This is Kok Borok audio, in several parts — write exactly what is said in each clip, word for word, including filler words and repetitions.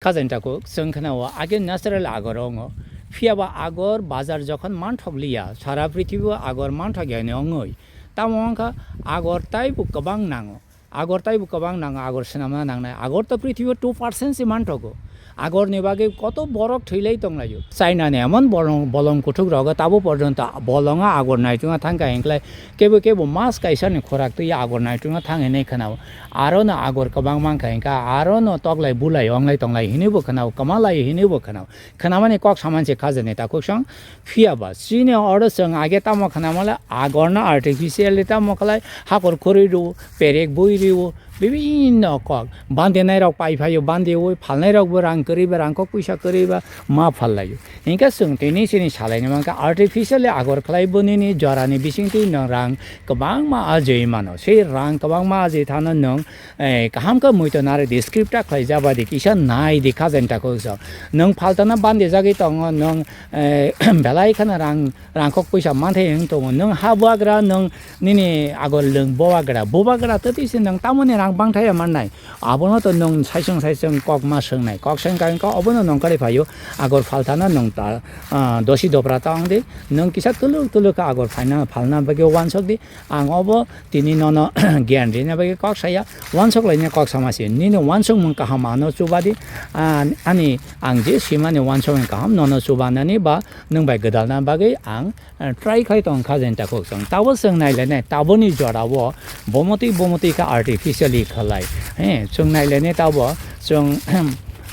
Khajani takhuk, chwng khna o age natural agor wngo. Phiya ba agor bazar jokhon manthok liya, sara prithibi o agor manthok ya hwnwi wngwi. Tamo wngkha agor taibo kwbang nango. Agor taibo kwbang nango, agor swnamna nangnai. Agor to prithibi o two percent se manthogo. Agor ni bagwi koto borok thwilai tonglaio. China ni emon bolong, bolong kuthuk rogo tabo porjonto bolongo agor naichungma thangkha hinklai kebo kebo mas kaisa ni khorak twi agor naichungma thang hinwi khna o. Aro no agor kwbang mankha hinka, aro no toklai bulai onglai tonglai hinwi bo khna o, kwmalai hinwi bo khna o. Khnamani kok saman se khajani takhuk song. Phiya ba chini oro chwng age tamo khna mole agor no artificially tamo khlai hakor khorwi rw, perek bui rw, bibinno kok. Bande nai rok pai phaio, bande oi phalnai rok bo rang kwrwi ba, rang kok puisa kwrwi ba ma phal laio. Hinkhe chwng tini chini salaini mankha artificially agor khlai bo nini jorani bisingtwi nwng rang kwbangma ajwi mano. Sei rang kwbangma ajwi thano nwng, eh, kaham khe muitu nari di script ta khlai jabadi kisa nai di khajani takhuk song. Nwng phaltana bande jagwi tongo, nwng, eh, belai kheno rang, rangkok puisa manthai wng tongo. Nwng ha bubagra, nwng nini agor lwng bubagra, bubagra twtwi se nwng tamoni rang bangthai ya mannai. Abono to nwng saisong saisong kok ma swngnai. Kok swngkha wngkha obono nwng kwrwi phaio. Agor phaltana nwng ta, ah, dosi dopra ta wng di. Nwng kisa tuluk tuluk khe agor phaina, phalna bagwi uansuk di. Ang obo tini nono giyan rina bagwi kok saya. Uansuk laina kok sama se. Nini uansukmung kaham ano chuba di. Ah, ani ang je simani uansukmung kaham nono chubanani ba nwng bai gwdalna bagwi ang, eh, try khai tong kha jani takhuk song. Tabo chwng nai le nai, taboni jora o bomotwi bomotwi khe artificially khlai. He, chwng nai le nai tabo chwng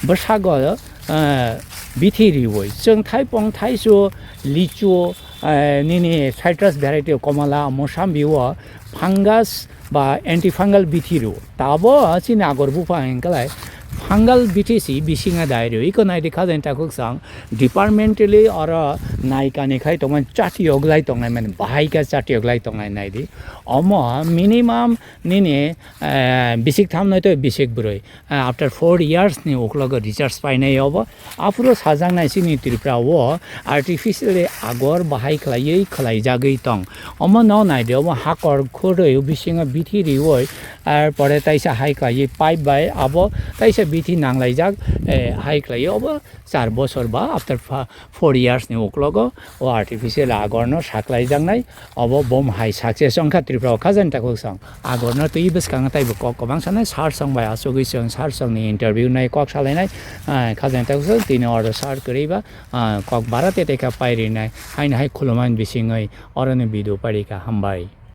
bwsago, eh, bithi riwi. Chwng thaipong, thaisu, lichu, eh, nini citrus variety komala, mosambi o fungus ba antifungal bithi rw. Tabo chini agor bupha hinklai fungal bithi si bisinga dai rw. Iko nai di khajani takhuk song departmentally oro naikani khai tongmani chati oglai tongnai mani bahai khe chati oglai tongnai nai di. Omo minimum nini, eh, bisik tham nai to bisik brwi. Ah, after four years ni uklogo research painai obo. Aphuru sajaknai chini Tripura o artificially agor bahai khlaiwi khlaijagwi tong. Omo no naidi, omo hakor khurwi bisingo bithi riwi, ar pore taisa hai khlaiwi pipe bai abo taisa bithi nanglaijak, eh, hai khlaiwi obo char bosor ba after fa-, four years ni uklogo o artificial agor no saklaijaknai. Obo bom hai success wngkha Tripura o khajani takhuk song. Agorno twi bwskango taibo kok kwbang sanai, sir song bai achugwi chwng sir song ni interview nai kok salainai, ah, khajani takhuk song tini order sir kwrwi ba, ah, kok bara tete kha pai rinai, haino hai khulumani bisingwi oroni video pari kha, hambai.